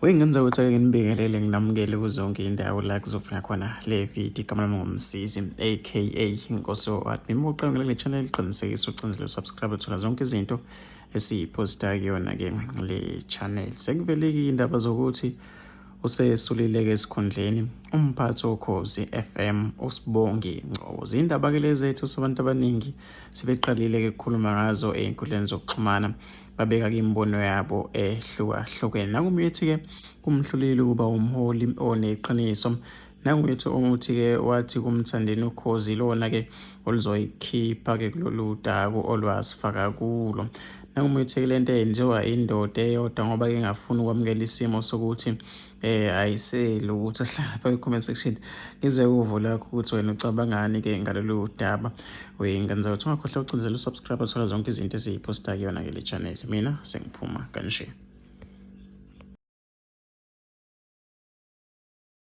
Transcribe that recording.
Wengenza ukuthi ake nginibingelele nginamukele kuzonke indawo la kuzofika khona le video. Igama lami nguMsizi aka Inkosi Admin. Uma uqala ngale channel, qinisekisa ucinzele subscribe, uthola zonke izinto esiyiphosta kuyona ke le channel. Sekuveleke indaba zokuthi usesulile-ke esikhundleni umphathi woKhozi FM uSibongi Ngcobo. Zindaba ke lezi ethu sabantu abaningi sebeqalile ke ukukhuluma ngazo ey'nkundleni zokuxhumana, babeka-ke imibono yabo ehlukahlukene. Nakumyethi-ke kumhlulile ukuba umholi oneqiniso. Nanguyethi omuthi-ke wathi kuMthandeni uKhozi lona-ke oluzoyikhipha-ke kulolu daku olwasifaka kulo. Nanguyethi-ke lento eyenziwa indoda eyodwa ngoba-ke ingafuni ukwamukela isimo sokuthi ayiseli ukuthi ahlala lapha kwi-comment section, ngizwe uvo lakho ukuthi wena ucabangani-ke ngalolu daba. Uyingane zakwethu, ungakhohlwa ucinzela usubscribe, uthola zonke izinto esiyiphosta kuyona-ke le channel. Mina sengiphuma kanje.